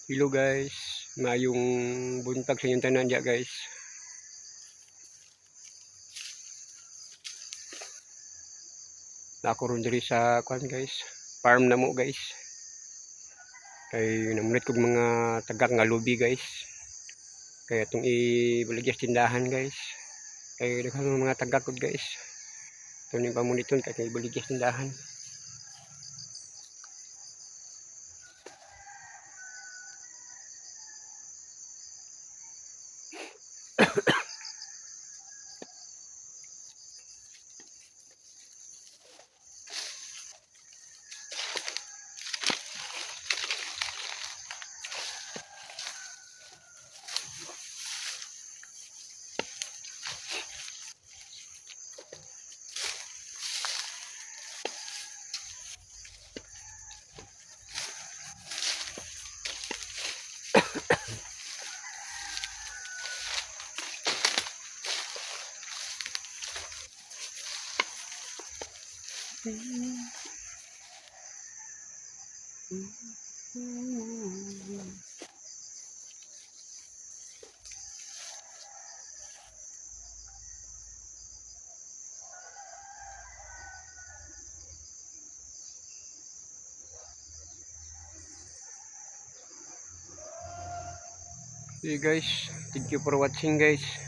Hello guys, maayong buntag sa inyong tanan diya, guys. Naa ko ron diri sa kuan, guys, farm namo, guys. Kay namunit kog mga tagak nga lubi, guys. Kay atong ibaligya sa tindahan, guys. Kay daghan mga tagak gud, guys. Ato ning pamuniton kay ibaligya sa tindahan. Okay guys, thank you for watching, guys.